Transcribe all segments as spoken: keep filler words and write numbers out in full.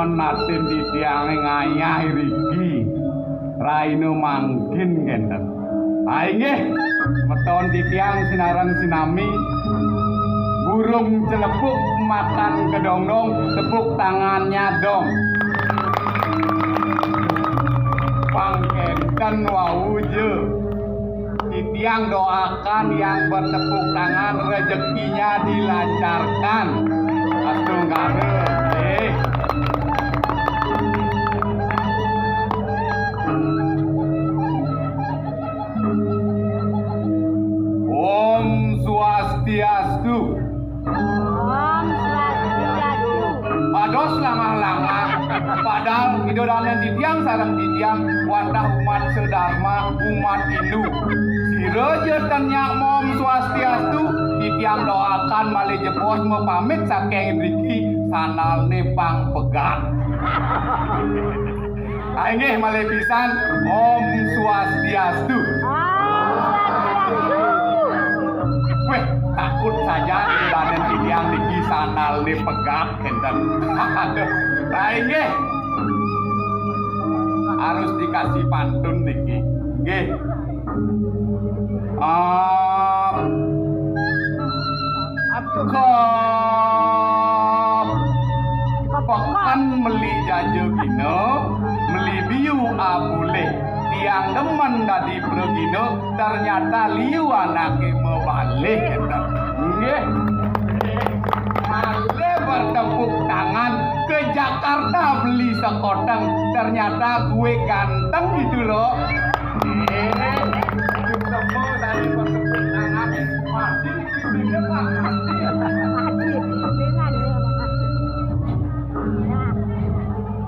Natin titiang ngayah iriki. Raina mangkin kenten. Ah, inggih, semeton titiang sinareng sinami. Burung celepuk makan kedondong, tepuk tangannya dong. Pang kenten wau ja. Titiang doakan yang bertepuk tangan rezekinya dilancarkan. Astungkara, eh. Om Swastiastu. Om Swastiastu. Ados langah-langah. Padahal Ida Dané titiang sareng titiang wantah umat sedharma, umat Hindu. Sira ja ten nyak Om Swastiastu, titiang doakan malih jebos mapamit saking mriki, sandalné pang pegat. Ah, inggih malih pisan, Om Swastiastu. Om Swastiastu. Wéh, takut saja Ida Dané titiang niki sandalné pegat kenten. Aduh. Ah, inggih. Harus dikasih pantun niki. Nggih. Ah, kep-, peken meli jaja gina, meli biu abulih. Tiang demen dadi pragina, ternyata liu anaké mabalih. Nggih. Malih bertepuk tangan, ke Jakarta beli sekoteng, ternyata gue ganteng gitu loh. Eh, semua tadi bertepuk tangan, mati.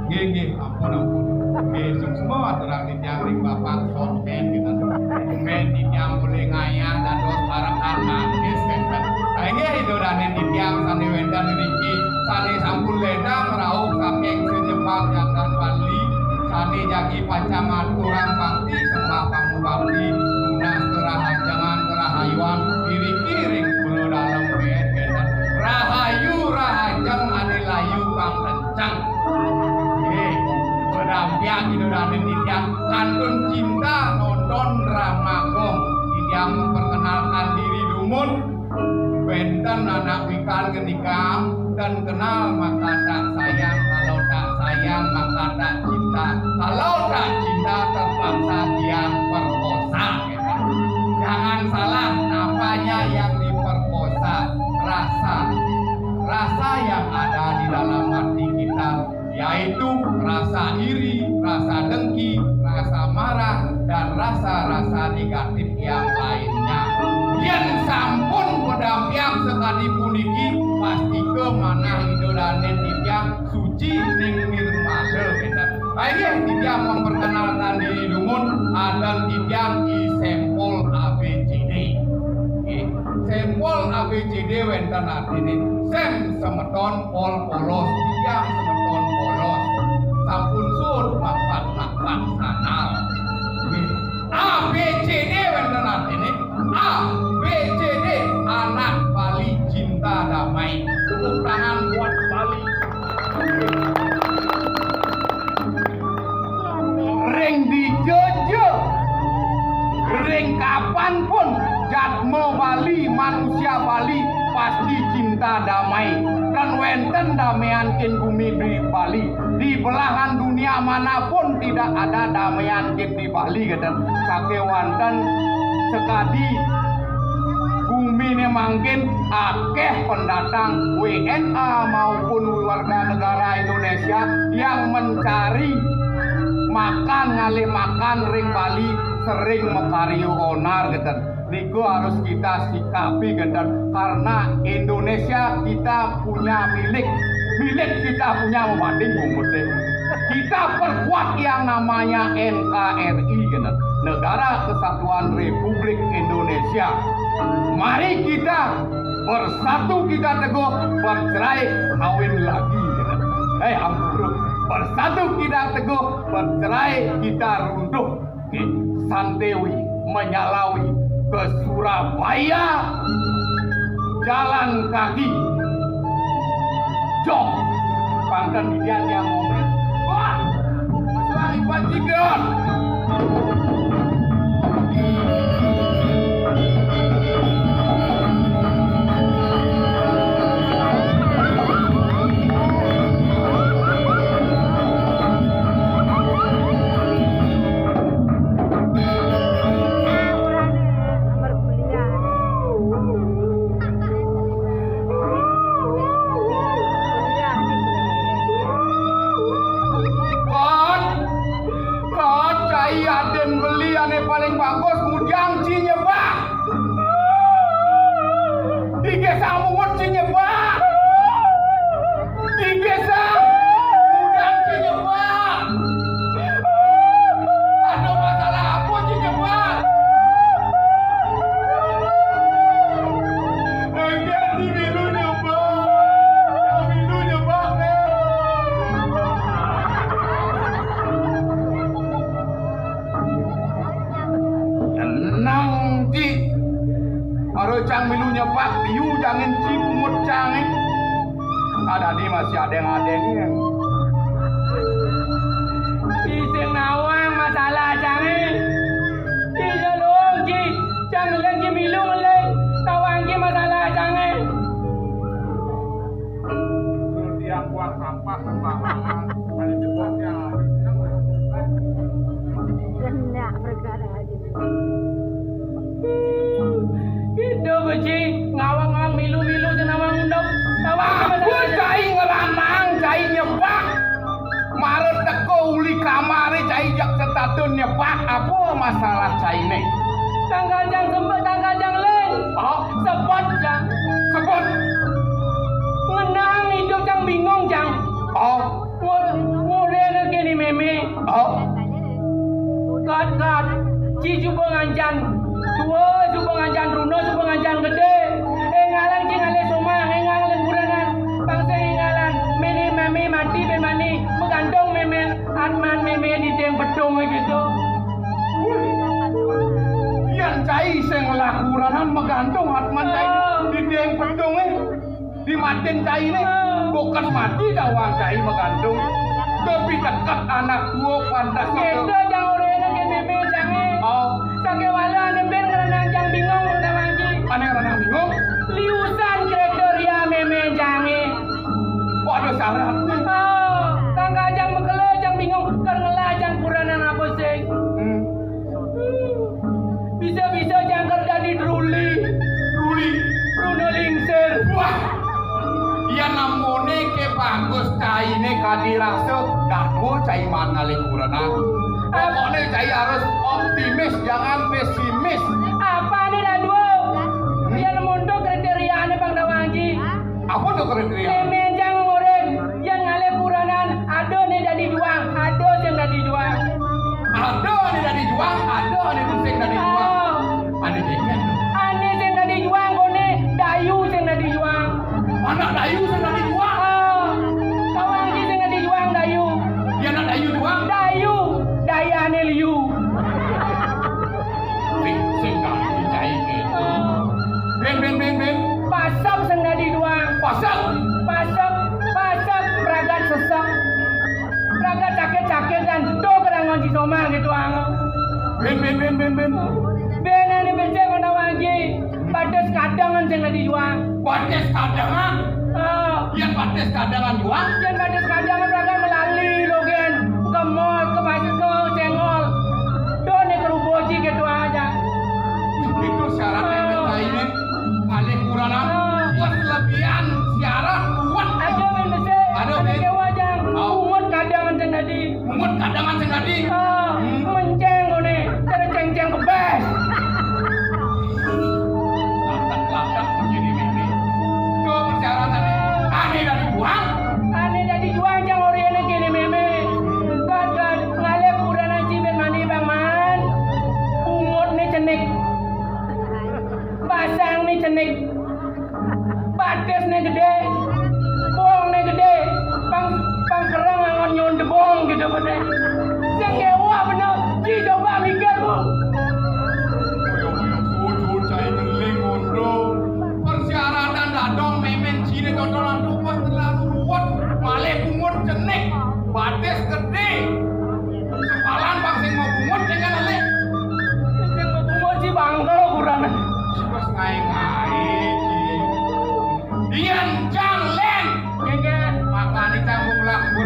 Nggih, nggih, ampun, ampun. Nggih, suksma aturang titiang ring Bapak Sorben, gitu. Sorben titiang mulih ngayah dados parekan manis, gitu. Inggih, Ida Dané titiang sané wénten niki, sané sampun ledang rauh saking sajebag jagat Bali, sané jagi pacang ngaturang bakti sembah pangubakti, nunas karahajengan karahayuan, iriki ring Pura Dalem Péet, gitu. Rahayu rahajeng ané layu pang kenceng. Nggih, padampiang Ida Dané titiang kantun cinta nonton drama gong. Titiang memperkenalkan diri dumun. Wénten anak wikan ngendikan, dan kenal maka tak sayang, kalau tak sayang maka tak cinta, kalau tak cinta terpaksa tiang perkosa. Jangan salah, apanya yang diperkosa? Rasa. Rasa yang ada di dalam hati kita, yaitu rasa iri, rasa dengki, rasa marah, dan rasa-rasa negatif yang lainnya. Yén sampun padampiang sakadi puniki, pastika manah Ida Dané titiang suci ning nirmala, kénten. Inggih, titiang memperkenalkan diri dumun, adan titiang I Sempol A B C D. Nggih, Sempol A B C D wénten artiné sem semeton, pol polos, titiang semeton polos. Sampun suud makpat-makpat sandal. Nggih. A B C D wénten artiné A B C D, anak Bali cinta damai. Tepuk tangan buat Bali. Ring dija ja, ring kapan pun, jadma Bali, manusia Bali pasti cinta damai. Tan wénten daméan king gumi di Bali. Di belahan dunia manapun tidak ada daméan king di Bali, kénten. Sakéwanten sakadi guminé mangkin akéh pendatang W N A maupun warga negara Indonesia yang mencari makan, ngalih makan ring Bali, sering makarya onar, kénten. Niku harus kita sikapi, kénten, karena Indonesia kita punya milik. Milik kita punya mabanding bumute. Kita perkuat yang namanya N K R I, kénten, Negara Kesatuan Republik Indonesia. Mari kita bersatu, kita teguh, bercerai kawin lagi, kénten. Eh, ampun. Bersatu kita teguh, bercerai kita runtuh. Nggih, santewi, menyalawi ke Surabaya, jalan kaki. Joh, pangken titiang yang mau Tiga. Kon, kon, cai aden beli ane paling bagus, ngudang ci nyebak. Ige sang mungut ci nyebak. Ige sang ngudang ci nyebak. Ada masalah apa ci nyebak? Ege di milu nyebak. Milu nyebak, eh. Tenang, Ci. Baru cang milu nyebak, yu jangan ci pungut cang, eh. Ada di masih adeng-adeng, eh. Ci sing nawang masalah cang, eh. Ci jalung, Ci. Cang leng, Ci milu leng. Tawang, Ci masalah cang, eh. Tiang buang sampah sembarangan. Ada jebak yang Kena perkara aja. Gitu, Beci. Ngawang-ngawang milu-milu cenawang undang. Tawang apa? Aku cai ngelamang, cai nyebak. Mare teko uli kamare, cai jak setatun nyebak. Apa masalah cai ne? Tanggal jang sempet, tanggal jang leng. Oh, sebut jang. Sebut. Ngenang hidup jang bingung jang. Oh. Ngor-, ngorena kene meme. Oh. Kat, kat. Ci cuba ngancan. Tua cuba ngancan, runa cuba ngancan gede. Eh, ngalang ci ngalih somang, eh, ngalang kurenan. Bangsa ngalang. Mene meme mati ben mani. Begantung meme, atman meme di deng bedung gitu. Yan cai sing ngelah kurenan, begantung atman cai di deng bedung, eh. Di matin cai ne, bukan mati dawang cai magantung. Tapi dekat anak tua pantas. Kereta jang orena ke meme jange. Oh. Sakewala ane ben ngerenang jang bingung dawang ci. Ane ngerenang bingung? Liusan kriteria meme jange. Kok ada syaratnya? Oh, tanggal jang mekelo jang bingung, ker ngelah jang kurenan apa sing. Hmm. Bisa-bisa jangkar dadi druli. Druli. Bruno Lingsir. Wah. Iya namone ke bagus caine kadi rasa. Dah tua cai man ngalih kurenan. Pokoknya cai harus optimis, jangan pesimis. Apa nih dah dua? Iya nemono kriteriane Bang Dawangi. Apa tuh kriteria? Meme jang ngoren, yang ngalih kurenan, ada ne dadi juang, ada sing dadi juang. Ada ne dadi juang, ada ne sing dadi juang. Oh. Ada deken. Ane sing dadi juang, kone dayu sing dadi juang. Anak dayu sing dadi juang. Oh. Kawang ki sing dadi juang, dayu. Dia anak dayu juang. Dayu, dayane liu. Sing, sing dadi cai gitu. Oh. Ben, ben, ben, ben. Pasek sing dadi juang. Pasek. Pasek, pasek, pragat sesek. Pragat sakit-sakit dan tuh kena ngonci somang gitu ang. Ben, ben, ben, ben, ben. Ben ane becek kena wangi. Batis kadangan sing dadi juang. Batis kadangan? Oh. Yang batis kadangan juang? Yang batis kadangan pragat melali logen. Ke mall, ke pasar, ke cengol. Tuh nih keruboci gitu aja. Itu syarat yang lainnya. Paling kurang. Ah. Buat kelebihan syarat kuat. Ada men besi. Ada men. Ada dewa jang. Oh. Umut kadangan sing dadi. Umut kadangan sing dadi. Ah, hmm. Menceng ngene. Cara ceng-ceng kebes. Lantak-lantak begini meme. Tuh persyaratan. Ane dadi juang. Ane dadi juang jang ori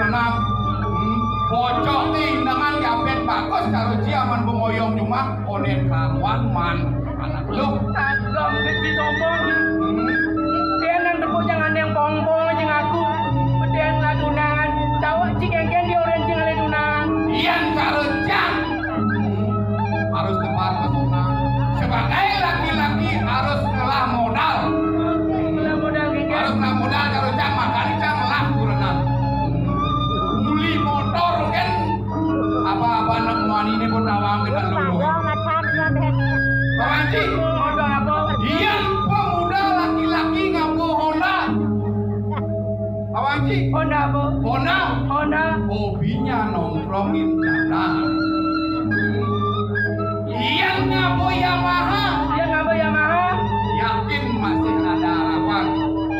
Nah, hmm, bocok nih, dengan diapit bagus, karo ciaman bengoyong cuma, onen karuan man, anak lu. Kagem gede sombong. Hmm. Dia nang tepuk jangan yang pong-pong aja ngaku. Dia yang ladunan. Tahu cik yang dia orang cik ladunan. Iya, karo ciang. Harus tepat pesona. Sebagai laki-laki harus ngelah modal. Ngelah modal, Kang. Harus ngelah modal, kalau cang makan, cang ngelah kurenan. Beli motor kan, apa-apa anak muani ini pun nawang kita dulu. Pak Haji, motor apa? Iya, pemuda laki-laki nganggo Honda. Awanci. Honda apa? Honda. Honda. Hobinya nongkrongin janda. Yang ngabo Yamaha. Yang ngabo Yamaha. Yakin masih ada harapan.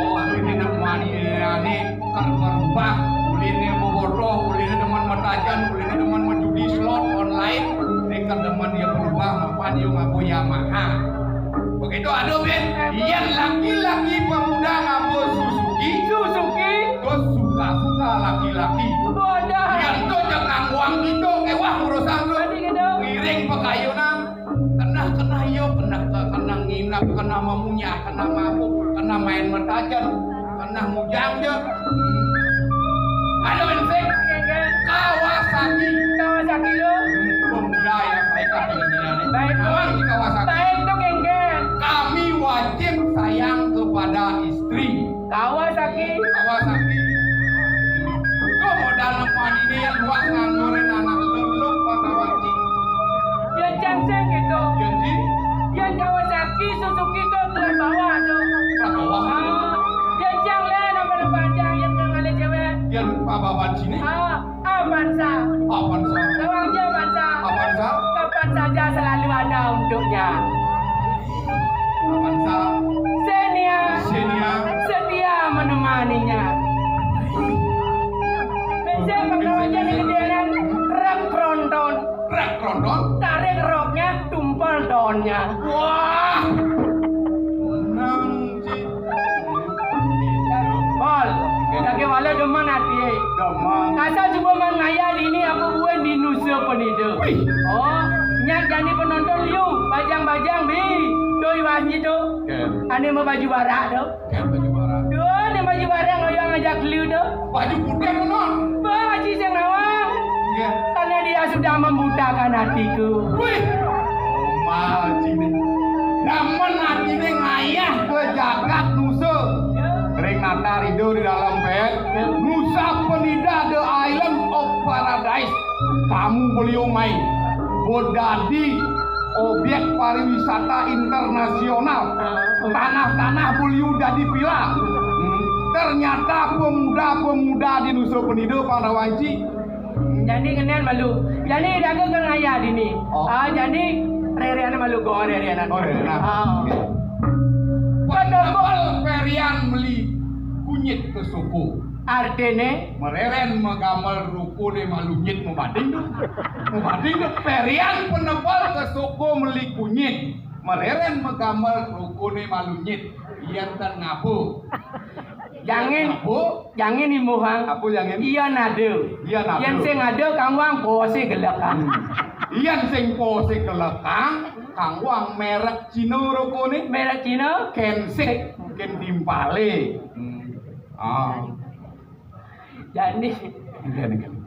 Oh, ini nang wani ane kan berubah. Ulihnya bobotoh, ulihnya demen metajan, ulihnya demen menjudi slot online. Ini kan demen dia berubah, mapan dia ngabo Yamaha. Begitu ada, Bin. Yen laki-laki pemuda nganggo Suzuki, Suzuki. Terus suka-suka laki-laki. Wadah. Yen to jangan uang gitu, mewah urusan lu. Tadi gitu. Ngiring pekayunan, kena-kena yo, kena, kena nginap, kena memunyah, kena mabuk, kena main metajan, kena mujang yo. Ada bensek. Kawasaki. Kawasaki lo. Pemuda yang baik hati ini. Baik. Awal di Kawasaki. Baik tuh, Kengken. Kami wajib sayang kepada istri. Kawasaki. Kawasaki. Itu modal nemuan ini yang buat nganggurin anak lu, lu Pak Kawasaki. Ya, jangan gitu. Janji. Yang Kawasaki, Suzuki itu kelas bawah tuh. Kelas bawah. Ah, yang cang le, nomor panjang, yang nggak ada cewek. Yang Pak Baban sini. Ah, Avanza. Avanza. Tawangnya Avanza. Avanza. Kapan saja selalu ada untuknya. Avanza. Xenia. Xenia. Setia menemaninya. Biasa pengawajan di ketinggalan, rak tronton. Rak tronton. Tarik roknya, tumpal daunnya. Wah. Nang Pol, kake wala demen ati. Demen. Kasar coba man ngayal ini apa buan di Nusa Penida. Wih. Oh, nyak jani penonton liu, bajang-bajang bi. Doi wanji tu. Oke. Ane ma baju barak tu. Oke, baju barak. Dua, ane baju barak ngoyong ngajak liu tu. Baju putih tu, non. Bah, Haji sing nawang. Iya. Karena dia sudah membutakan hatiku. Wih. Mal cine. Damen atine ngayah ke jagat Nusa. Ring nata rida di dalam pet. Nusa Penida, the island of paradise. Kamu beliau main. Bodadi objek pariwisata internasional. Tanah-tanah beliau jadi pila. Hmm. Ternyata pemuda-pemuda di Nusa Penida, Pandawanci, Jani kenen malu. Jani dagang kan ngayah dini. Oh. Ah, jani rere-rere malu go rere-rere. Oh, rere-rere. Ah. Oke. Penebel perian meli kunyit ke suku. Artine? Mereren megamel rukune malu nyit mubading tu. Mubading tu perian penebel ke suku meli kunyit. Mereren megamel rukune malu nyit. Yen ten ngabo. Jangan. Ngabo. Jangan imbuhang. Apa jangan? Iya nada. Iya nada. Yang sing ada kang wang pose gelek, Kang. Hmm. Yang sing pose gelek, Kang, kang wang merek Cina rokone. Merek Cina? Kensik, mungkin timpale. Hmm. Ah. Jadi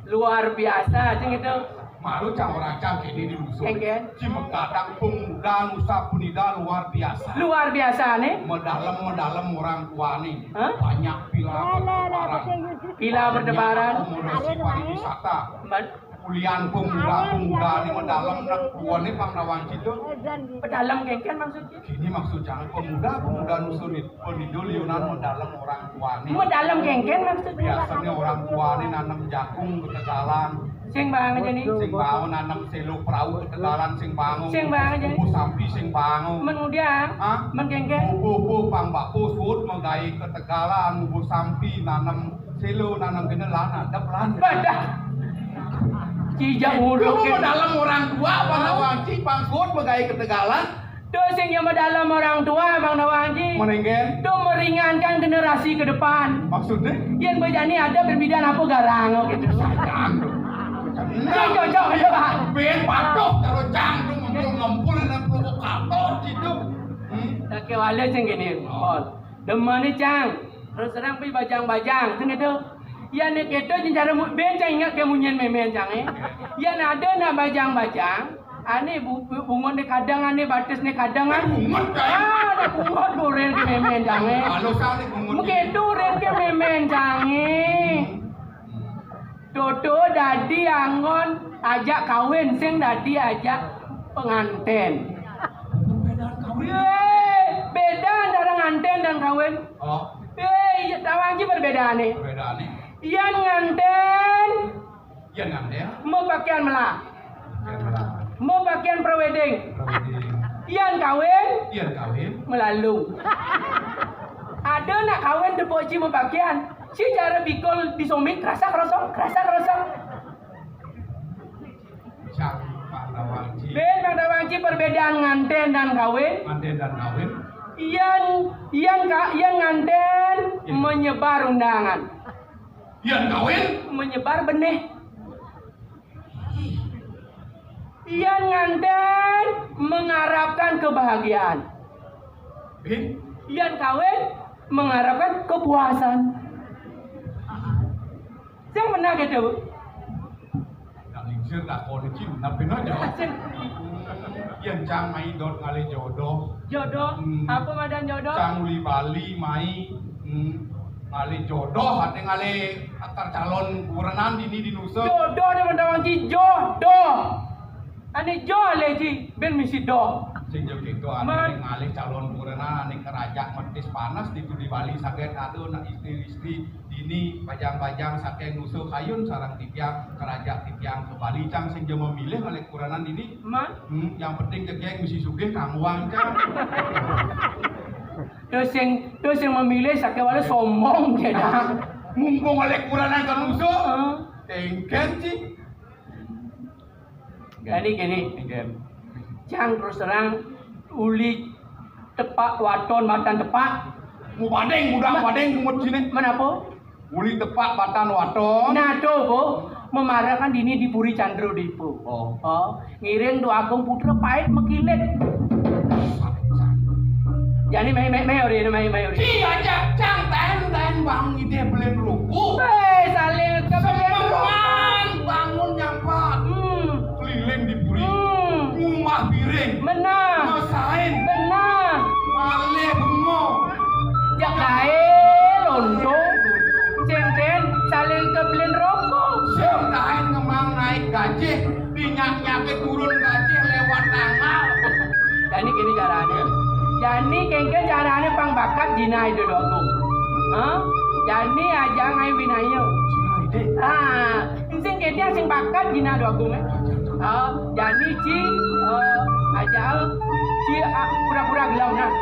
luar biasa sih gitu. Malu cang orang cang kene di Lusu. Kengken. Ci megadang pemuda Nusa Penida luar biasa. Luar biasa nih. Medalem, medalem orang tua nih. Hah? Banyak pila bertebaran. Pila bertebaran. Banyak akomodasi pariwisata. Kulian pemuda-pemuda nih medalem nek tua nih Bang Nawang gitu. Pedalem kengken maksudnya? Gini maksud jangan pemuda-pemuda Nusa Penida liunan medalem orang tua nih. Medalem kengken maksudnya? Biasanya orang tua nih nanem jagung ketegalan. Sing bang aja nih. Sing bangun nanem selo perahu ketegalan sing bangun. Sing bang aja nih. Bubu sampi sing bangun. Men udah. Hah? Men kengken. Bubu, bubu, pang bakpo sud menggai ketegalan, bubu sampi nanem selo, nanem kenelan, ada pelan. Badah. Cijak uruk. Lu mau dalam orang tua apa nawang ci pang sud menggai ketegalan? Tuh sing nyama dalam orang tua, Bang Dawang Haji. Menengken. Tuh meringankan generasi ke depan. Maksudnya? Yén bejani ada perbedaan apa garang gitu. Sayang tuh. Nah, cocok aja, Pak. Ben patuh kalau cang tuh ngumpul-ngumpul dan provokator gitu. Hmm. Tak kewala sing gini, Pol. Demen nih, Cang. Terus terang pi bajang-bajang, sing gitu. Yén né kéto jén cara mu-, ben cang ingat ké munyin mémén cang, é. Yén ada nak bajang-bajang, ané bu-, bu-, bungut né kadang, ané batis né kadang, ah. Bungut, Cang. Ah, ada bungut burin ké mémén cang, é. Kalau sané bungut. Mungkin itu burin ké mémén cang, é. Toto dadi anggon ajak kawin, sing dadi ajak pengantén. Perbedaan kawin. Yé, beda antara ngantén dan kawin. Oh. Yé, iya, tahu aja perbedaannya. Perbedaannya. Yén ngantén. Yén ngantén. Mau pakaian melah. Pakaian melah. Mau pakaian prewedding. Prewedding. Yén kawin. Yén kawin. Melalung. Ada nak kawin depok ci mau pakaian. Ci cara bikul di somik, kerasa kerosok, kerasa kerosok. Cang Pandawangci. Ben Pandawangci perbedaan ngantén dan kawin. Ngantén dan kawin. Yén, yén ka-, yén ngantén menyebar undangan. Yén kawin menyebar benih. Yén ngantén mengharapkan kebahagiaan. Ben? Yén kawin mengharapkan kepuasan. Sing bener gitu, Bu. Nak lingsir tak kono, Cing. Napi no, Jo? Sing. Yén cang mai dot ngalih jodoh. Jodoh? Hmm. Apa madan jodoh? Cang uli Bali mai, hmm, ngalih jodoh, ati ngalih atar calon kurenan dini di Nusa. Jodoh dia Pandawangci, jodoh. Ané jo alé ci, ben misi doh. Sing jo kéto, ané ngalih calon kurenan, ané kerajak metis panas ditu di Bali, saget ada nak istri-istri dini bajang-bajang saking Nusa kayun sareng titiang, kerajak titiang ke Bali, cang sing jo memilih ngalih kurenan dini. Man? Hmm, yang penting jegég misi sugih kanggoang cang. Terus sing, terus sing memilih sakéwala sombong, ya dah. Mumpung ngalih kurenan ke Nusa, heeh, tengken ci. Jadi gini, cang terus terang, uli tepak waton matan tepak. Mau badeng, udah badeng, kumut sini. Menapa? Uli tepak batan waton. Nah, tuh, Bu, memarakan dini di Puri Candra Dipa. Oh. Oh, ngiring Dwagung Putra pait mekilit. Jani mai, mai, mai, ori, mai, mai, ori. Ci aja cang taen, taen bangun ide belen ruku. Eh, saling kebelen ruku. Sememan bangun nyampat. Hmm. Keliling di puri. Hmm. Rumah piring. Benar. Mesain. Benar. Malih bunga. Jak gaé lonto. Sing ten saling kebelin rokok. Sing taen ngemang naik gajih, dinyak-nyake turun gajih lewat tanggal. Jani gini carane. Jani kengke carane pang bakat jinah ide doagung. Hah? Jani aja ngai winaya. Jinah ide. Ah, sing kene sing bakat jinah doagung, eh. Ah, jani ci, eh, aja ci, ah, pura-pura gelem nah.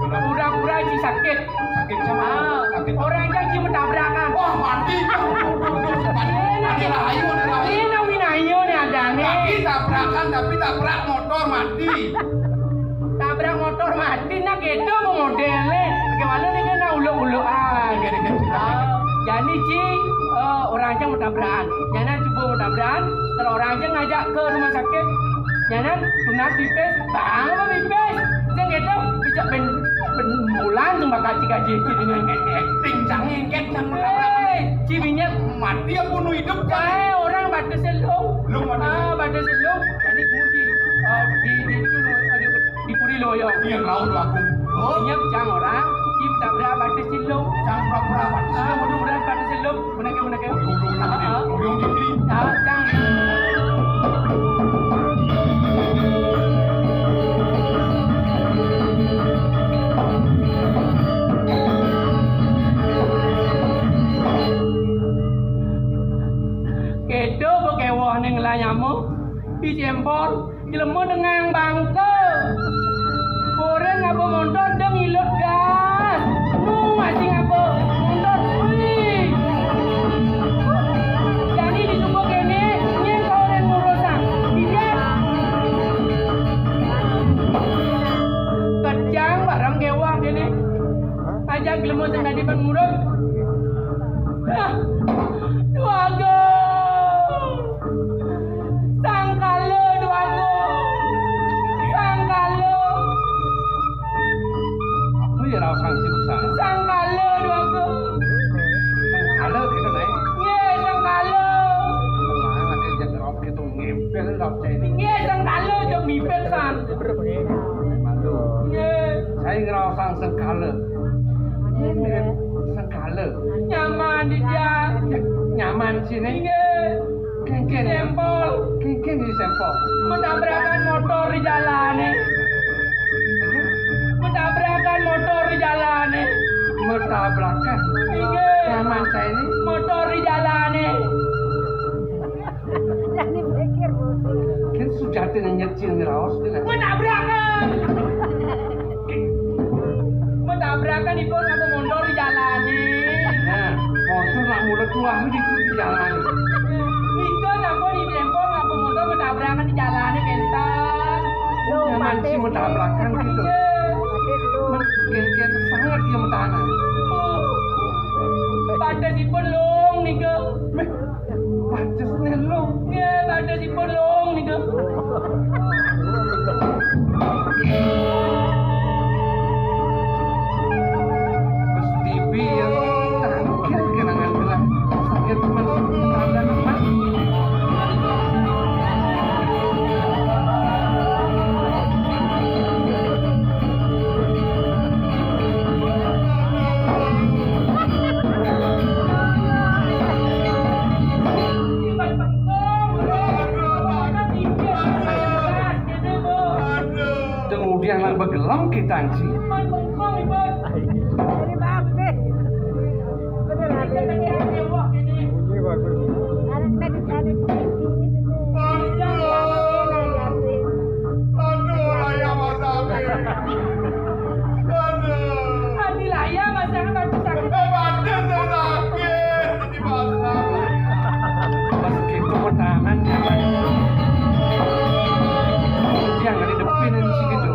Pura-pura ci sakit. Sakit siapa? Ah, sakit. Orang aja ci mentabrakan. Wah, mati. Ada rahayu, ada rahayu. Ini winaya nih ada nih. Tapi tabrakan, tapi tabrak motor mati. Tabrak motor mati, nah gitu modele. Bagaimana nih, kena uluk-ulukan. Oke, oke, oke. Ah, jani ci, eh, orang aja mentabrakan. Jana coba mentabrakan, kalau orang aja ngajak ke rumah sakit. Jana tunas pipis, bang apa pipis? Sing gitu, bisa ben, ben bulan tuh bakal ci gaji ci ini. Acting cang ngengket, cang mentabrakan. Hei, ci minyak. Mati apa nu hidup, cang? Eh, orang batas selung. Lu batas selung. Ah, batas selung. Jadi kemudian, eh, di, di, di, di, di Puri Loyong. Iya, laut lagu. Oh. Iya, cang orang, ci tabrak batas selung. Cang pura-pura batas selung. Ah, udah, udah batas selung. Menake, menake. Udah, udah, udah. Ah, ah. Udah, udah, udah. Ah, cang. Kedo bekewoh ning lah nyamuk. Di jempol. Jelema dengan bangka. Orang ngaba montor deng ilut gas. Nu masih ngaba montor. Wih. Jadi di sumber kene, nyen kau orang ngurusan. Tidak. Sini. Inggih. Kéngkén. Sempol. Kéngkén di sempol. Metabrakan motor di jalané. Metabrakan motor di jalané. Metabrakan. Inggih. Nyaman saya ini. Motor di jalané. Jadi pikir, Bu. Kan sujatiné nyecil ngraos, kan? Metabrakan. Metabrakan ipun nganggo motor di jalané. Nah, motor nak mulai tuah di, di jalané. Nika sampun ibu empon nganggo motor metabrakan di jalané, kénten. Nyaman sih metabrakan gitu. Iya. Kéngkén sanget ya metahanan. Oh. Patesipun lung nika. Meh, patesné lung. Nggih, patesipun lung nika. Wis tibi ya, tangkil kenangan gelah. Sakit men, tanda amat. Kemudian nang begelem kita sih. Aduh, ayah masak. Aduh. Adi laya masak, aduh sakit. Eh, badan saya sakit. Di pasar. Pas gitu pertahanan ya, Mas. Dia nggak didepin di situ.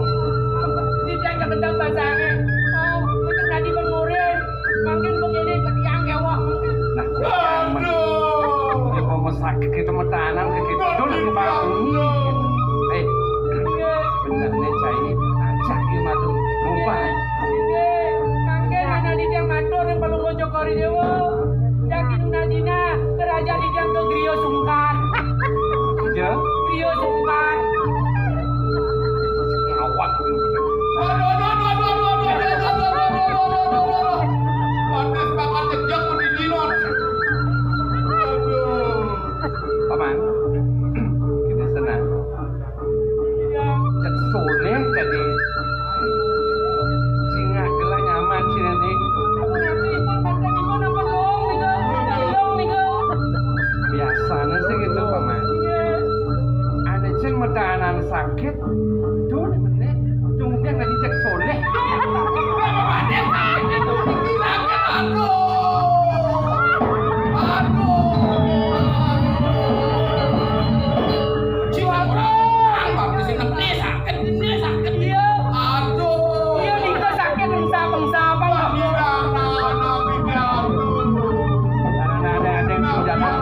Tidak nggak kedap basahnya. Oh, itu tadi menurin. Mungkin begini ke tiang ya, wah. Nah, aduh. Dia mau sakit kita mau tanam ke kita. Dulu ke bangun. Eh, bener nih, Cai. Ajak dia madu. Ngumpah. Mangke ana titiang matur ring Palungguh Cokor I Déwa. Yakin Najina, kerajaan titiang ke Griya Sungkan. Aja. Griya Sungkan. Ngawak. Waduh, waduh, waduh. Waduh, sepakat jejak mendidingan. Waduh. Paman, kita senang. Cek soléh tadi. Singak gelah nyaman sini nih. Biasanya sih gitu, Paman. Ada cen metahanan sakit, tuh nih, tunggu lagi cek soléh. Aduh. Aduh. Jiwa orang, baptis ini sakit, ini sakit dia. Aduh. Iya, nika sakit, bengsa-bengsa, apa enggak? Aduh. Ada, ada, ada yang jangan.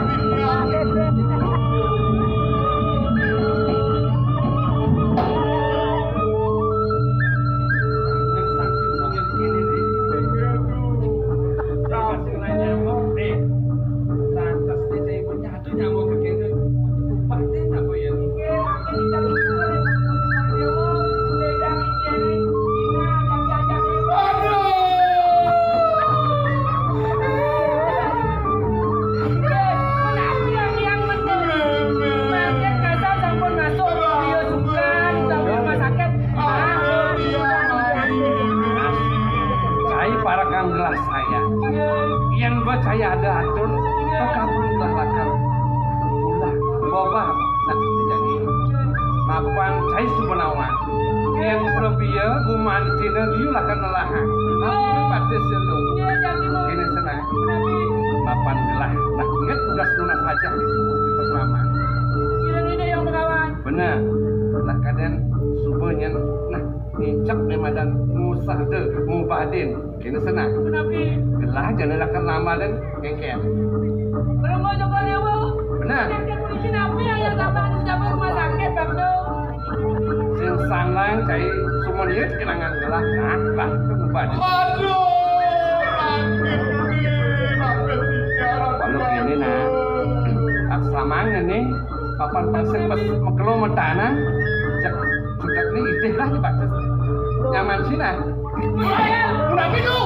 Cai para kang gelah saya. Yén bocah ada atur, kekampung gelah lakar. Tulah, bobah, nah, jadi. Mapan cai sumenawan. Yén plebia gumantina liu lakar nelahan. Ampun batis itu. Kéné senang. Mapan gelah. Nah, ingat tugas nunas aja. Pas lama. Bener. Lah kadén suba nyén. Nah, ngincep né madan musahda mubadin. Kéné senang. Gelah jani lakar nambah dan kéngkén. Belum mau coba dewa. Bener. Sing sanang cai sumeniut kenangan gelah. Nah, lah, mubadin. Aduh, sakit nih, sakit nih. Walau kéné, nah. Aksamang ini, papan pasir pas mekelo metanan. Cek, cek nih, itih lah, nih, bagus. Nyaman sih, nah. Udah gitu.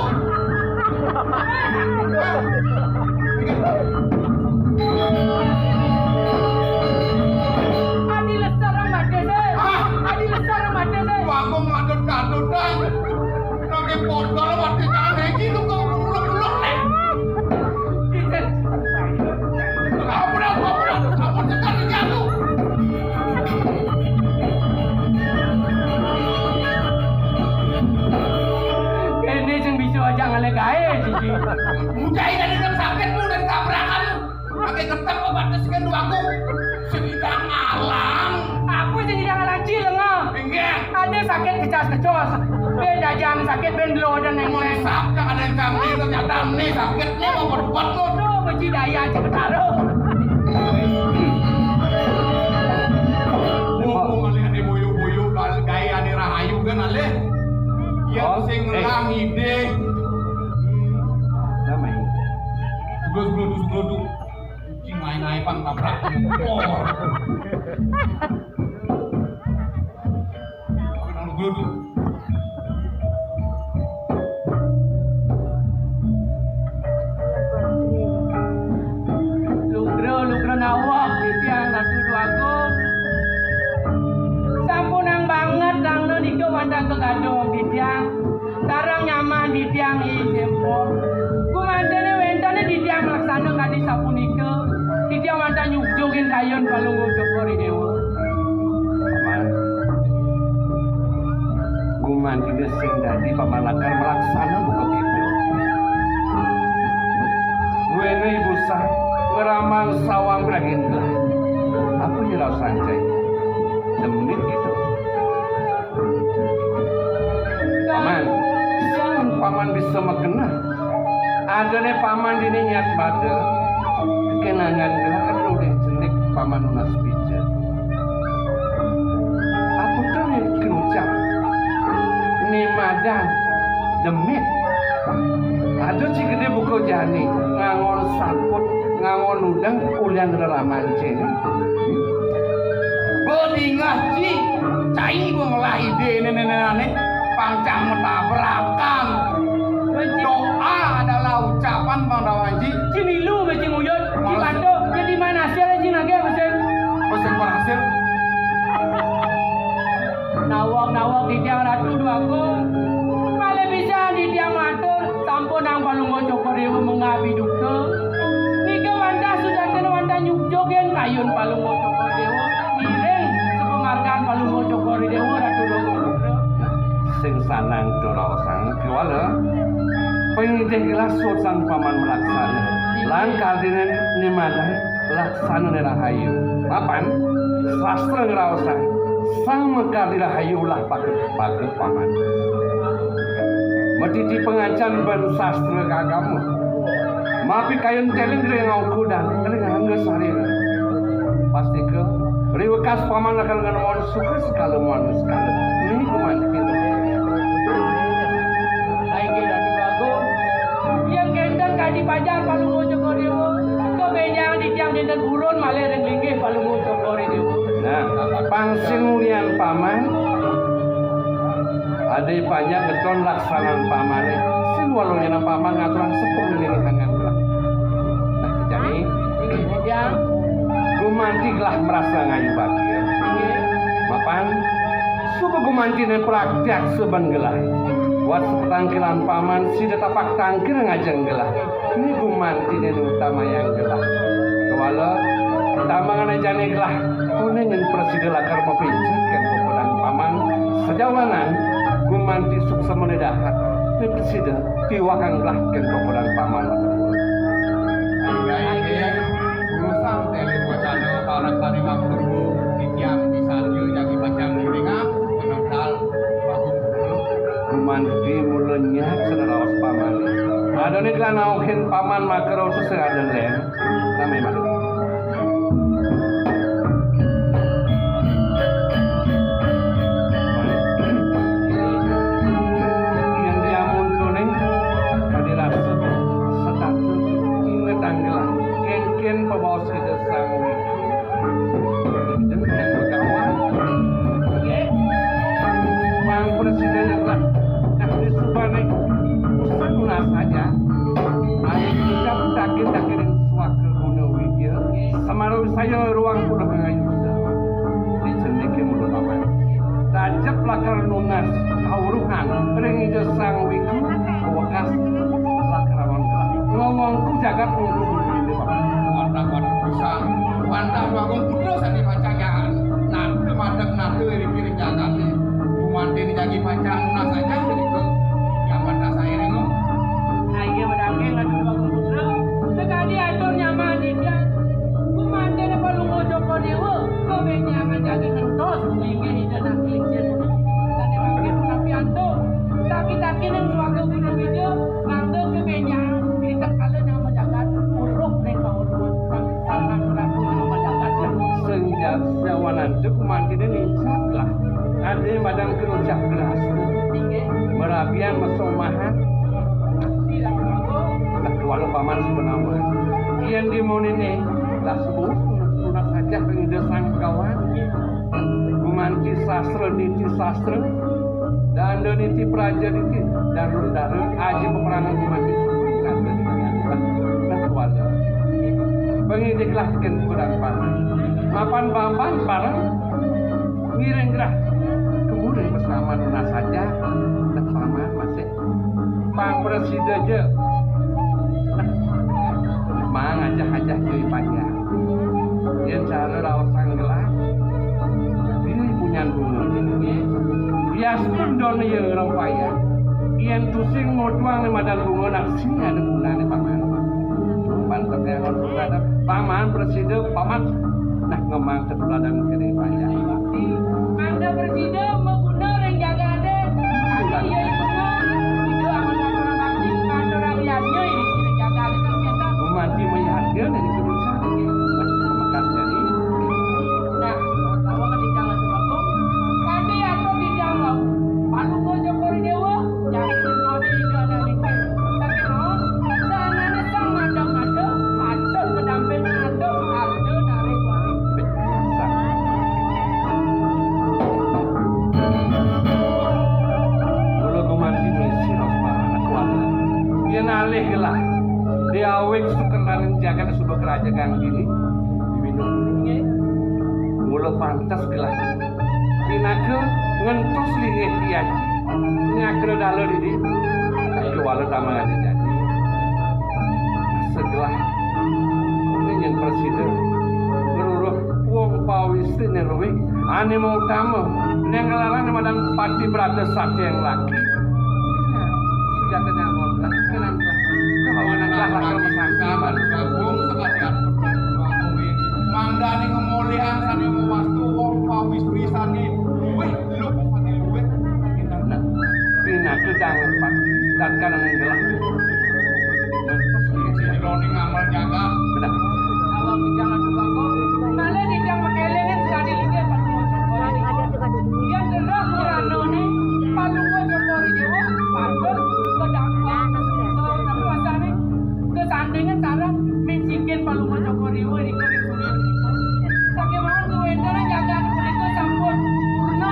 Pakai ketep apa batas kan dua aku. Sedang alang. Aku sedang alang cileng ah. Inggih. Ada sakit kecas-kecos. Ben dajang sakit ben lo dan neng-neng. Sap yang ada yang kami ternyata nih sakit nih mau berbuat lo. Tuh beci daya cepetaro. Ngomong alih ane boyo-boyo, gaya ane rahayu kan alih. Ya, oh, sing eh, ngelang ide. Damai. Terus geluduk-geluduk. Cing naik-naik pang tabrak. Oh. Geluduk. Lugra, lugra nawak titiang Ratu Déwagung. Sampunang banget dangno nika wantah kagaduh titiang. Sareng nyaman titiang ing tempo. Gumantiné wénten titiang malaksana kadi sapunika. Titiang wantah nyugjugin kayun Palungguh Cokor I Déwa. Paman. Gumantiné sing dadi paman lakar malaksana buka kéto. Buéné ibu sah ngramang sawang pragindra. Apa nyerah sancai? Demit gitu. Paman, sing paman bisa makeneh. Adané paman dini nyat bada, kenangan gelah kan udah cenik paman nunas bija. Apa tuh nih kenucap? Né madan, demit. Ada ci gedé buka jani, ngangon saput, ngangon udeng, ulian reraman céné. Bedingah ci, cai gua ngelah ide nenek-nenek, pang cang metabrakan. Doa adalah ucapan pang dawan ci. Ci milu mesti nguyut, ci patuh, jadi mana hasil ci nagih mesin. Mesin berhasil. Nawang-nawang titiang Ratu Déwagung. Malih pisan titiang matur, sampunang Palungguh Cokor Déwa mengabi duka. Nika wantah sujanten wantah nyugjugin kayun Palungguh Cokor Déwa. Ngiring sepamargan Palungguh Cokor Déwa Ratu Déwa Putra. Sing sanang dora sang kéwala. Pangidih gelah suud sang paman malaksana. Lan kardiné nimadan. Laksanané rahayu. Mapan, sastra ngraosang, sang makardi rahayu ulah paget-paget paman. Matiti pangancan ban sastra agama. Mapi kayun teling ring aukudan, ring angga sarira. Pastika, riwekas paman akan ngenemon suka sekala manuskala. Ini kuman kita. Saiki Ratu Agung, yén kénten kadi pajar Palungguh Cokor Déwa, kebenjang titiang dinten purun malih ring linggih Palungguh Cokor Déwa. Nah, pang sing ulian paman, adi panjak ngeton laksanan pamané, sing waluh nyeneng paman ngaturang sepuh ning hangan gelah. Nah, jani, inggih, titiang. Gumanti gelah merasa ngayu bagia. Inggih. Mapan, suba gumantiné praktiak suban gelah. Buat sepetangkilan paman sida tapak tangkil ngajeng gelah. Ni gumantiné utamayang gelah. Kewala, tambangané jani gelah. Konengin prasida lakar mapincut kén kokodan paman. Sajauhanan, gumanti suksemané dahat. Ni prasida tiwakang gelah kén kokodan paman. Inggih, inggih. Urusan tele wacana para kali ngapurwa, titiang misalnya jagi pacang ngiringang, penekal, bagus. Gumanti mula nyak seneraos pamané. Adané gelah nauhin paman makara utus sing ada lén. Nami madu. Yén diamuntuné, padirasa setata inget anggelan. Kénkén pabaos Ida Sang Widi. Dengan begawan. Pang presiden yang lah. Nah, ini subané usah nunas aja. Ayo kita takir-takirin suaka guna widya. Samaru saya ruang puluh ngayu. Di cendeke mulut paman. Tajep lakar nunas kauruhan ring Ida Sang Widi. Wekas lakar ngomong ku jagat ngomong ini paman. Wantah wantah pisan. Wantah Agung Putra sane pacang nyahan. Nante madeg nante iri kiri jagate. Gumanten jagi pacang nunas aja begitu. Yang wantah saya ringo. Ayo madangke ngatur Agung Putra. Sekali atur nyaman idian. Mantine nincap lah. Ade madan kerucap gelas. Merabian mesomahan. Lah, kuala paman sebenarnya. Yen dimonine, lah, sebut tunas hajah ring Ida Sang Begawan. Gumanti sastra, niti sastra. Danda niti praja niti, dan dara aji peperangan gumanti. Lah, kuala. Pangidiklah teken kudan paman. Mapan bambang bareng. Ngiring gerah. Kemudian bersama nunas saja. Nah, paman masih pang prasida ja. Nah, mang ajah-ajah diri panjang. Yen cara raos sang gelah. Diri punyan bunga. Bias pun don ya ngerempaya. Yen tusing ngotuang ne madan bunga nak sing ada gunane paman. Paman prasida, paman. Nah, ngemang ketuladan kene panjang. Mangda prasida maguna ring jagate. Iya, iya, iya. Sida amun ngaturang bakti, ngaturang yadnya ini ring jagate kan biasa. Gumanti mayadnya nih di Gunung Sari. Nah, bekas dari. Nah, bahwa ketika lagi bagus, tadi atau di dalam. Palungguh Cokor I Dewa. Jani gentosi Ida Anak Lingkar. Saking rauh, saanane sang madang-madang, adoh kedamping, adoh arda nariswari. Mula gumanti misi raos paman kuala. Yen alih gelah, diawig sukertaning jagat suba keraja kang dini, diwindu. Mula pantes gelah. Pinaka ngentos linggih Ki Aji. Nyakra dala didi. Kuala tamangane jati. Segelah. Ini yang prasida. Ngeruruh wong pawistri nirwih. Ane mau utama. Neng kelaran madan pati brata sati yang laki. Sujata nyangon. Lah, kenapa? Kahawanan lah, lah, kalau sakti, Bang. Gabung sekalian. Mangdane ngemulian sane mawastu wong pawistri sane luwih Nah, pinaka dang empat dan kanan gelah. Sing jroning amal jagat. Benar. Awak kijang adu bangko. Malah kijang makelengin sekali lagi Palungguh Cokor I Dewa. Yen derah Purana ni, Palungguh Cokor I Dewa, patut kedampak, eh, apa bahasane? Kesandingan sareng minsikin Palungguh Cokor I Dewa ring Surya Dwipa. Sakéwanten kawentenan jagat punika sampun purna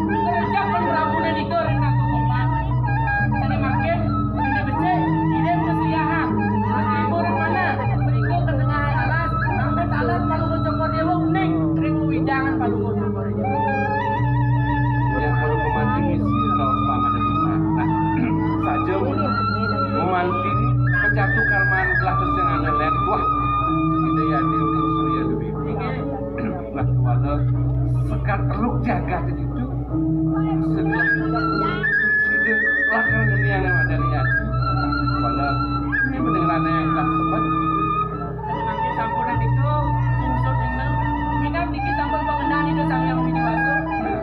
ngrejep pamrabune nika ring Nagara Gombal. Sane mangkin, sane becik, ngiring kasiahan. Mas Ibu ring mana? Mrika ka tengah alas, ampun taler Palungguh Cokor I Dewa uning ring wewidangan Palungguh Cokor I Dewa. Yang perlu memanti misi raos pamane pisan. Nah, saja memanti pecatu karman gelah tusing ane len. Wah, kita ya di Surya Dwipa. Nah, pada sekat teluk jagat itu segelah sida lakar ngenian yang ada lihat. Pada ini mendengarannya yang tak sempat. Sané mangkin sampunang nika, sungsut nengel. Minab niki sampun pangendahan Ida Sang Hyang Widhi Wasa.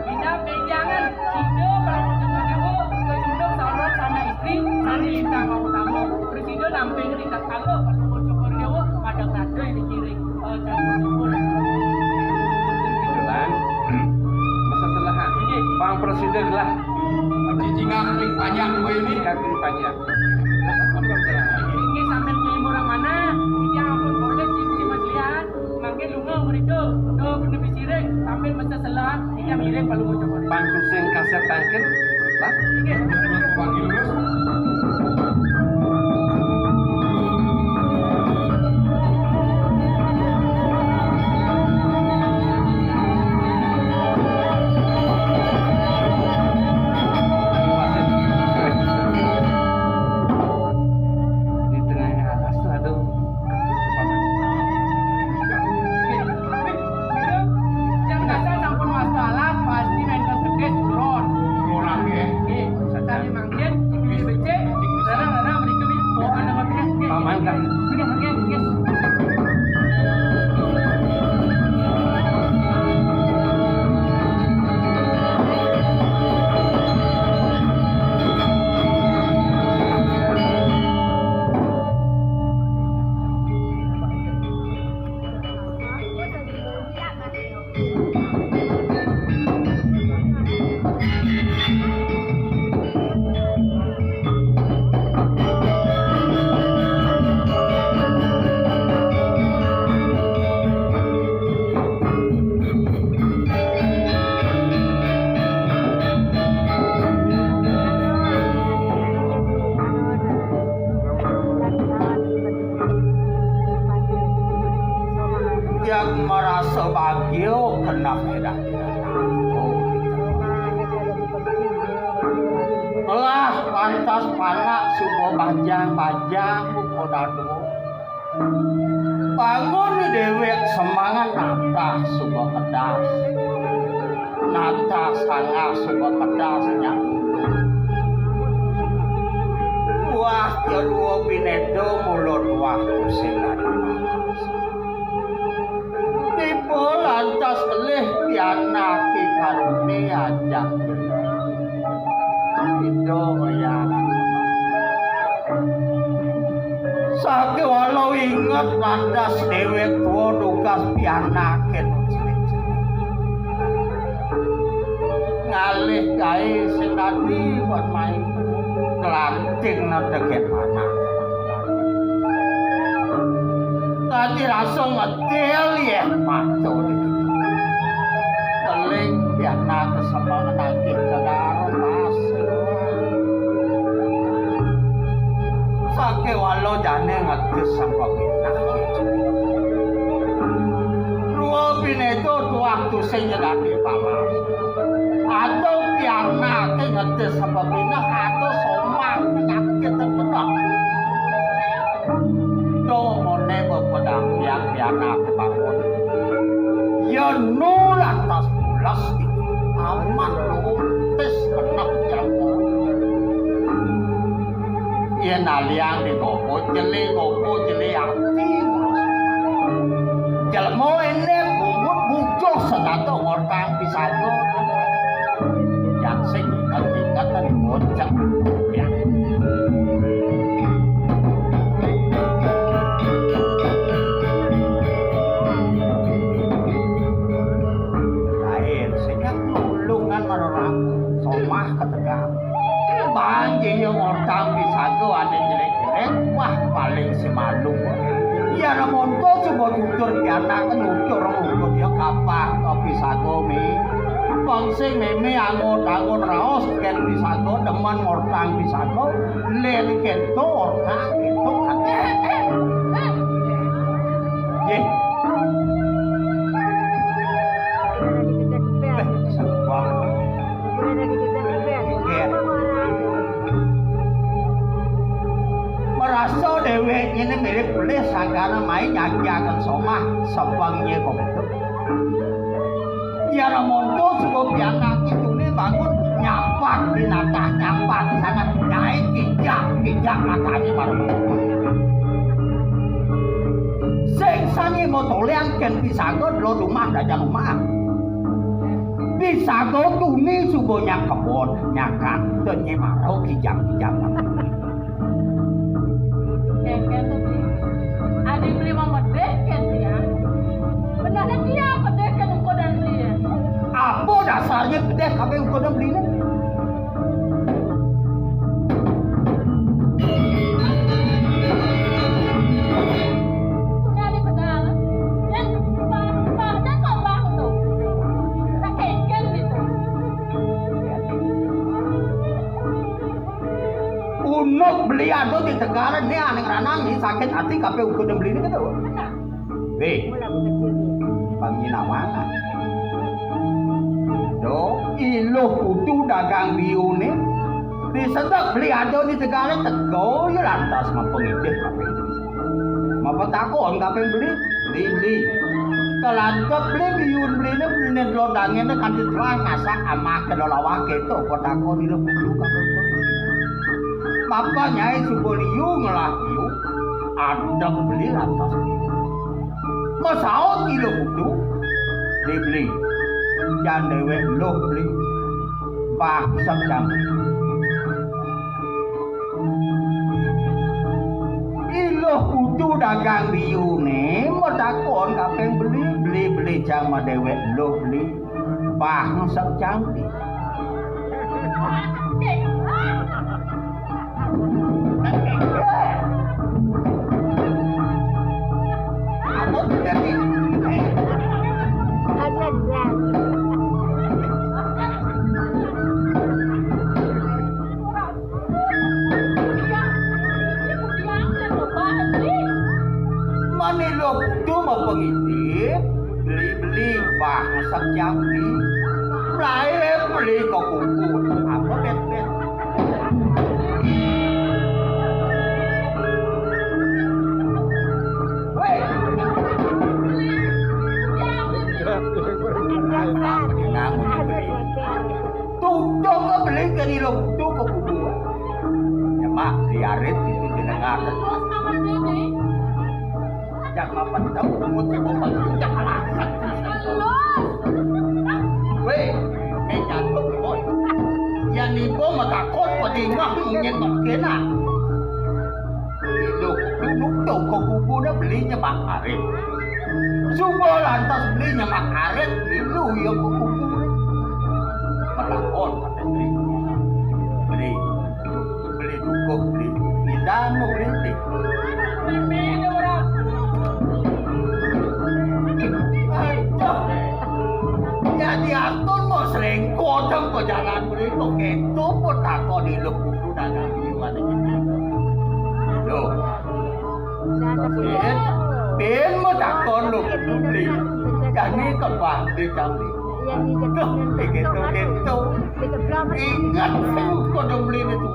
Minab bénjangan Ida Palungguh Cokor I Dewa kacunduk saurip sareng istri, sareng lintang wau utama, prasida namping ring tatkala Palungguh Cokor I Dewa madang nada ing kiring, eh, candipun. Kebetulan, masa selehan. Inggih. Pang prasida gelah. Cicingan ring panjak dua ini. Cicingan ring panjak. Inggih, sambil ngiring orang mana, titiang ampun polih sing masih lihat. Mangkin lunga mrika, to nepi siring, sambil mesti selah, titiang ngiring Palungguh Cokor. Pang tusing kasép tangkil, lah. Inggih. Panggil terus. Di tengah atas tuh ada. Yang kasar sampun wasta alas, pasti wénten kedis, kulon. Kulon, nggih. Nggih, sané mangkin, becik, rada-rada mriki, nggih. Paman, kan. Nggih, nggih, nggih. Yang merasa bahagia kena edan. Telah lantas panak suba bajang-bajang buka dadu. Bangun déwék semangat natah suba kedas. Natah sangah suba kedas nyak dulu. Wah, kedua binéda mulut wah tusing. Tiba lantas kelih pianak Ki Karuné ajak. Ida wayah. Sakéwala inget lantas déwék tua dugas pianaké nu cilik-cilik. Ngalih gaé sing dadi buat main. Kelanting nadegén anak. Dadi rasa ngedil yéh mata. Keling pianak kesemeng nagih kedara pasir. Sakéwala jani ngetus sampa pinah. Rua binéda tuah tusing nyedati palas. Ada pianaké ngetus sampa pinah, ada somah penyakit dan pedang. Domone bepedang pian pianak bangun. Yén nu lantas pulas, aman lutis keneh jago. Yén aliang di gogo, jeli gogo, jeli ati ngurus. Jelema ené bungut bujuh sekato ngortang pisaga. Yang sing inget-inget ngocak. Ya. Lain, sing nulungan marorang somah ketegal. Banjir ngortang pisaga ané jelek-jelek, wah paling semalu. Yén monto suba tutur pianak nutur ngukut ya kapah ka pisaga mi. Kongsing mimi angut-angut raos kén pisaga demen ngortang pisaga, lén kéto ortang kéto kan. Yéh. Beh, sabab. Nggih. Merasa déwék ngéné mirip pelih sangkana mai nyajiaken somah sebeng nyé kok betul. Yén monto suba pianak ituné bangun nyampat binatah nyampat sangat nyai kijak-kijak matané marang. Sing sangé motolean kén pisaga dlo rumah dajan rumah. Pisaga tuni suba nyak kebon, nyakan, tényé mara kijang-kijang. Kéngkén to, Bli. Adi Bli mah medih kén tiang. Benehné tiang pedih kén uku dan Bli. Apa dasarnya pedih kabéh uku dan Bli né? Punya di pedang. Yang bah, bah, dan kau bah tu. Tak kéngkén gitu. Unuk Beli ada di Tegal né ané ngranang né sakit ati kabéh uga Beli né gitu. Wéh, panginawan. Do, Iluh Putu dagang biuné. Disedek Beli ada di Tegal né teka ya lantas mapengidih kabéh. Mapatakon kabéh Beli, Beli, Beli. Kelantet Beli biun Beli né, Beli né lodangé né kanti terang masak amah kena lawah kéto, patakon Iluh Putu kabéh. Mapa nyai suba liu ngelah biu, adep Beli lantas. Masaut Iluh Putu, Beli, Beli. Jan déwék Luh Beli. Bangsat jam. Iluh Putu dagang biuné matakon kaping Beli, Beli, Beli jang madéwék Luh Beli. Bangsat jam. Mani Luh Putu Pengitip, beli-beli, bah, ngesek jam beli. Mulai beli ke kuku. Apa bet-bet? Weh. Nanggung beli. Tuh, coba beli ke di lo, tuh ke kuku. Ya, Mak, di arit itu jenengan. Terus sama ini. Jak mapentau umut ibu panggung jak alasan. Weh, eh, jatuh, boy. Ya nipu matakon padingah mungkin kena. Ilu kudu nukto ke kuburan belinya Mak Arif. Subuh lantas belinya Mak Arif, ilu ya ke kuburan. Matakon, kata beli. Beli. Beli dukuh, beli. Kita mau beli, beli. Aduh. Jadi aku mau sering kodong ke jalan beli kok gitu pun takon hidup kudu dagang liwat gitu. Loh. Pin, pin mau takon lo kudu beli. Jadi kebah beli kami. Duh, gitu-gitu. Ingat, sing kodong beli ini tuh.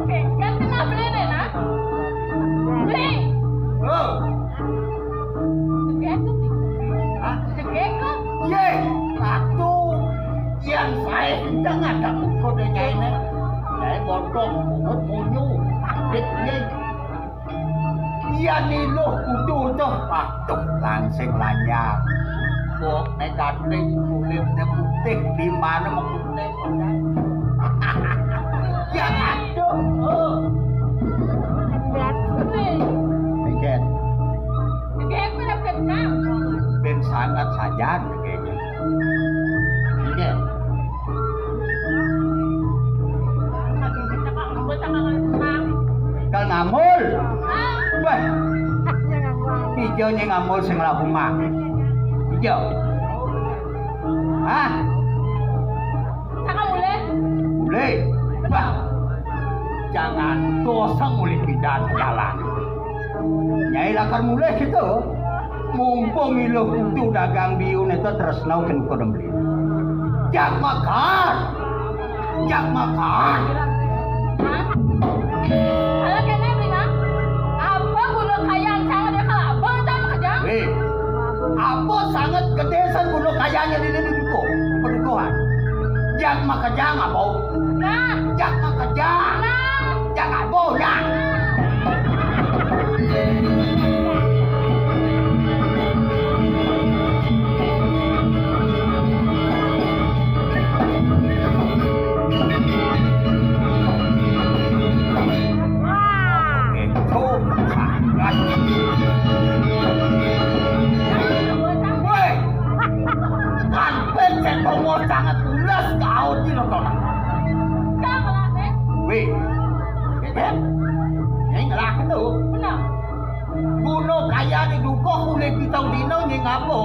Oke, kan kena beli nih, nah. Beli. Oh. Cegek tuh. Hah? Cegek tuh. Ye, satu. Yang saya kencang ada kodenya ini. Saya bodong, bungut, munyu. Aktif, ye. Iya niluh kudu tuh. Waduh, langsing lanyar. Kok negatif, kulitnya putih, di mana mau putih? Ya aduh. Oh. Ingat. Ingat. Ben sangat saja kayaknya. Ingat. Kal ngamul. Bah. Ijo nye ngamul sing laku mah. Ijo. Hah? Saka mulih. Mulih. Bah. Jangan dosa mulih pindah jalan. Nyai lakar mulih gitu. Mumpung iluh kudu dagang biun itu tresna kén kodem beli. Jak makar. Jak makar. Hah? Kalau kena beli mah, apa guna kaya ancang ada kalau abang tak makejang? Weh, apa sangat gede san guna kayanya di duko, pedukuhan. Jak makejang apa? Nah. Jak makejang. Nah. Jak apa ya? Weh, kan pencet tombol sangat ulas kau di nonton. Weh, ini ngelah tu. Benar. Guna kaya ni dukuh ulih pisau dina nying apa?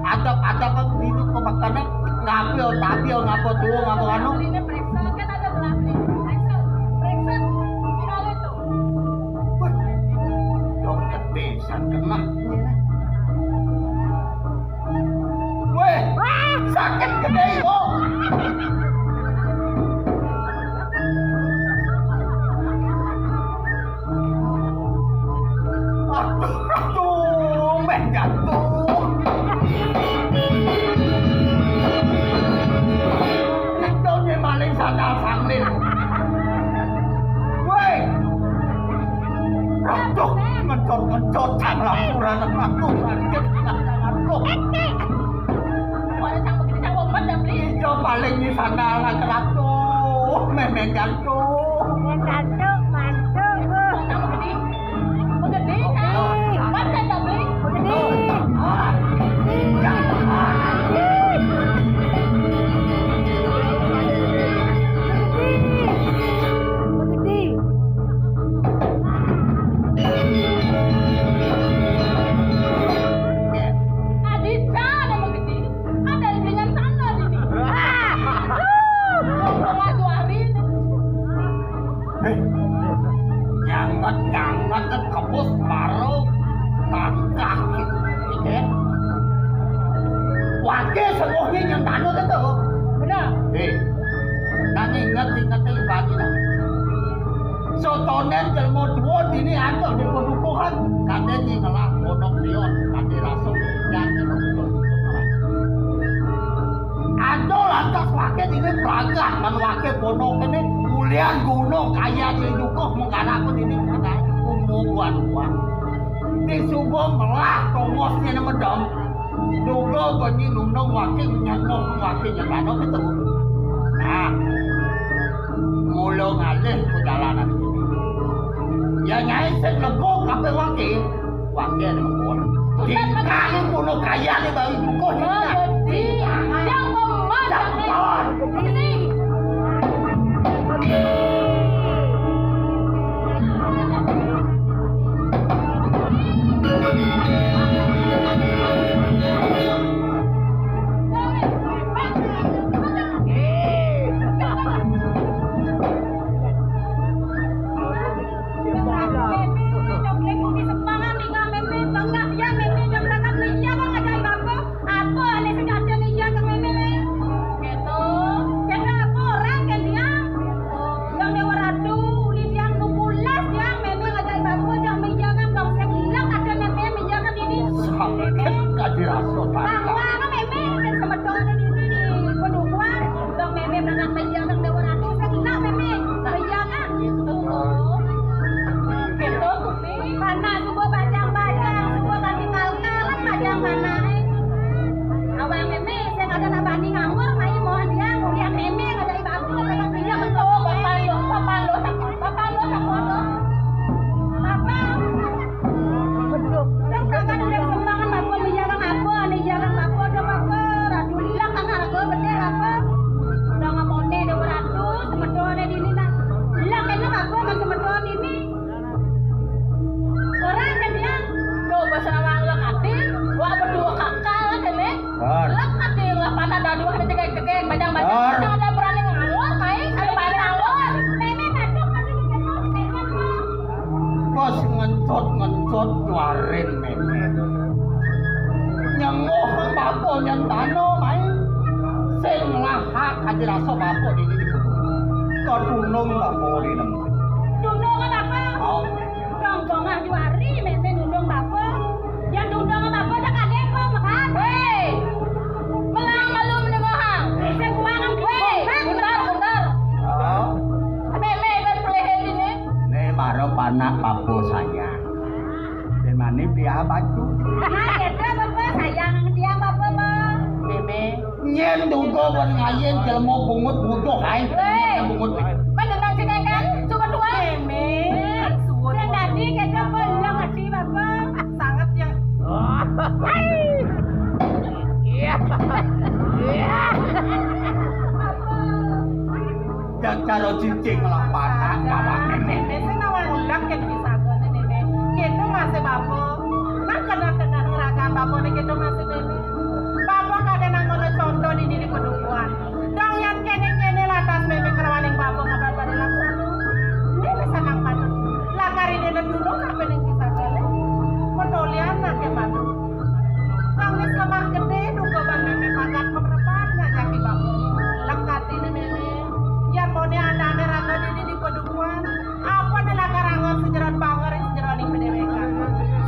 Adap-adap aku hidup ke makanan. Ngapa, tapi ngapa tua, ngapa anu? Ini periksa kan ada gelas ni. Periksa. Periksa. Tinggal itu. Wah, dong kebisan kena. Weh, sakit gede kok. Aduh, aduh, meh jatuh. Itu dia maling sandal sandal. Weh. Aduh, ngencot-ngencot, jangan laporan aku, sakit, aduh. Pokoknya cang begini, cang bombat dah, Bli. Iya, paling di sana anak ratu, memeng gantung. Memeng gantung, mantung, Bu. Cang begini, begini, cang. Bombat kan dah, Bli. Begini. Ah. Begini. Begini. Adita nama gede. Ada di dengan sana ini. Ah. Bunga dua hari ini. Eh, Nyentano to. Bener. Eh, nang inget-inget ibadina. Sotonen jelma tua dini antuk dukuh-dukuhan. Kadén ngelah ponok lion, kadén rasul, yang betul-betul. Ada lantas waké dini pragat, man waké ponok ini mulian gunung kaya di dukuh menggarap dini umur buan-buan. Di subuh melah tongosnya medem. Duga benyi nundung waké nyenguh waké nyegana kéto. Nah, mula ngalih pajalanan kéné. Ya nyai sing lega kabéh waké, waké lemah. Dikali kono kayané bari dukuh. Oh, jadi. Yang bemas, Yang bemas. Apa ané sing ada nih ya kang mémé né? Kéto. Kéto apa orang kan dia? Yang Déwa Ratu, uli tiang nukulas tiang mémé ngajak bapak yang menjaga bangsa gila ada mémé menjaga dini. Sakit kadi rasa tangkap. Bahwa mémé kan semeton dini di pedukuhan, bang mémé berangkat menjaga Déwa Ratu, saya gila mémé menjaga. Kéto. Kéto. Panak suba bajang-bajang, suba kanti kal-kalan bajang panaké. Awak mémé sing ada nak bani nganggur, mai mohon dia nguliah mémé ngajak bapak, mémé pindah ke. Oh, bapak lo, bapak lo, bapak lo, bapak lo. Bapak. Betul. Kan kagak ada sumbangan bapak, menjaga apa, ane jaga apa, ada bapak. Ratu lilak kan harga bener apa. Udah ngamone dua ratus, semedoné dini nak. Lilak kena bapak kan semedoné dini. Orang kan dia. Tuh, bahasa awak lek ati, wak berdua kakak lah kene. Lek ati lah panah dadu ada tegek-tegek, bajang-bajang. Ada berani ngawur, kai, ada berani ngawur. Nenek batuk masih dikena, nenek mah. Bos ngentot-ngentot juarin nenek. Nyengoh babo nyentano main. Sing lahak aja rasa babo dini di kutu. Kau tunung babo dini. Tunung apa? Oh. Dong bongah juari, mémé nundung bapa. Yang nundung bapa dah kadé kok, makan. Wéh. Melang malu mendengohang. Bisa kuangan. Wéh, bundar, bundar. Oh. Mémé kan pelihil ini. Né mara panak bapa sayang. Dén mani beli baju. Nah, kéto bapa sayang dia bapa, Bang. Mémé. Nyén duga wan ngayen jelema bungut butuh kain. Wéh. Bungut. Menenang sing kan? Coba dua. Mémé. Suwun. Sing tadi kita belum ngerti apa? Sangat ya. Iya. Iya. Apa? Jan cara cicing lah panak kawan nenek. Nenek sing nawang ulang kan bisa tuh nenek. Gitu masih bapak. Nah kena-kena ngerakan bapak nih gitu masih nenek. Bapak kadang nang ngono contoh di diri pedukuhan. Dong yang kene-kene lantas mémé kelawaning bapak ngabar pada laksana. Ini bisa nang patut. Lakar ini dulu apa ning bisa kene. Motolian nak ya bapak. Kang wis lemah gedé duga ban mémé pagat pemrepan ngajaki bapak. Lek katine mémé, yen mone andane raga dini di pedukuhan, apa ne lakar angon sejeron banger sejeroning pedhewekan.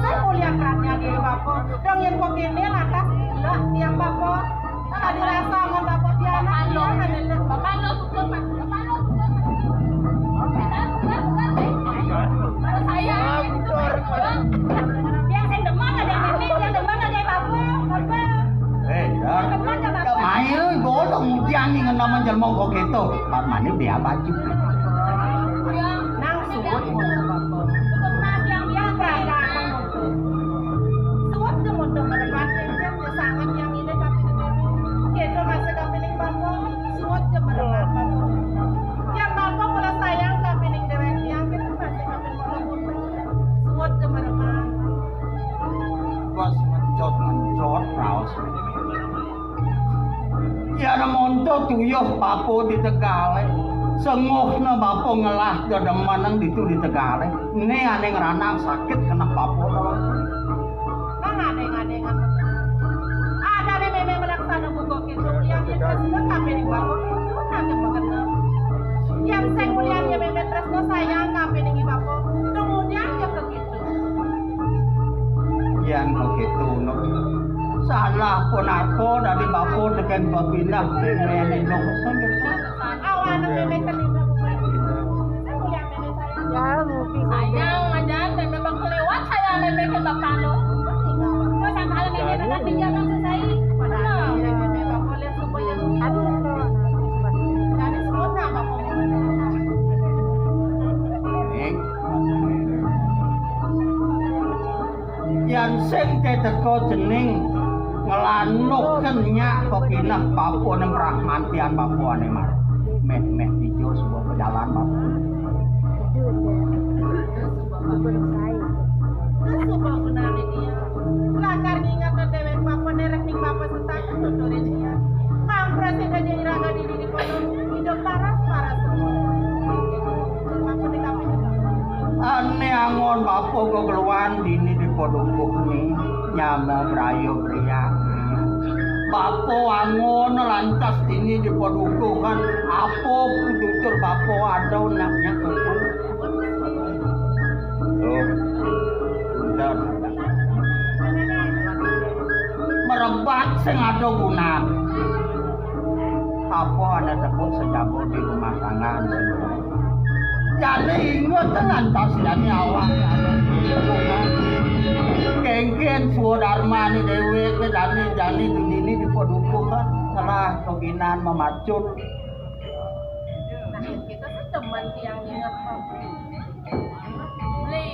Sing mulya kratnya dhewe bapak. Dong yen kok kene lantas lah tiang bapak. Tadi rasa angon bapak pianak. Bapak lo, bapak lo, bapak lo. Yang sing demen ada mimpi, yang demen ada bapak, bapak. Eh, Dar. Demen ada bapak. Main bodoh mudian nih nama jelma kok gitu. Pak Mani dia baju. Nang suwun mutu bapak. Untuk nasi yang dia berada. Suwun mutu berempat, yang sangat yang ini tapi kita masih kapining bapak. Suwun jemereman bapak. Yang bapak mula sayang kapining dewek yang kita masih kapining bapak. Suwun jemereman. Bos mencot-mencot raos. Yen monto tuyuh bapa di tegale. Senguhna bapa ngelah dedemen nang ditu di tegale. Né ane ngranang sakit kena bapa to. Nang ane-ane ngan. Adane mémé melaksana buka kita. Tresno kabéh ning bapa, tresno kabéh ning bapa. Yén sing mulyani mémé tresno sayang kabéh ning bapa, kemudian ya begitu. Yén begitu, Nuk. Salah pun apa dadi bapa tekén bapinah mémé Nuk. Awane mémé kene bapa. Sing mulyani mémé sayang. Ya, mupi. Sayang, ajan mémé bakal lewat, sayang mémé ke bapa lo. Terus angkal mémé dengan tinggal nang sesai. Padahal mémé bapa lihat supaya. Aduh, kok. Dari semua bapa mémé. Ning. Yén sing té teka jening nglanuhken nyak pepineh bapa ning rahmantian bapane mar. Méh-méh dija sebuah pejalan bapa. Suba gunane dia. Lakar nginget dewek bapa, derek ning bapa sesat tuturin dia. Kampres sing dadi iraga dini di kono, hidup paras-paras terus. Bapa di kampung. Ane angon bapa gegeluan dini di podukuh ni, nyama brayo bria. Bapa angon lantas dini di podukuh kan, apa tutur bapa ada naknya tutur. Tuh, punten. Merebat sing ada gunane. Apa ana tepuk sejago di rumah tangga. Jane inget lantas jane awak. Kengken swadarmane dewek jane jane dini di podukuh salah keginan memacut. Nah, kita sih teman tiang inget. Beli.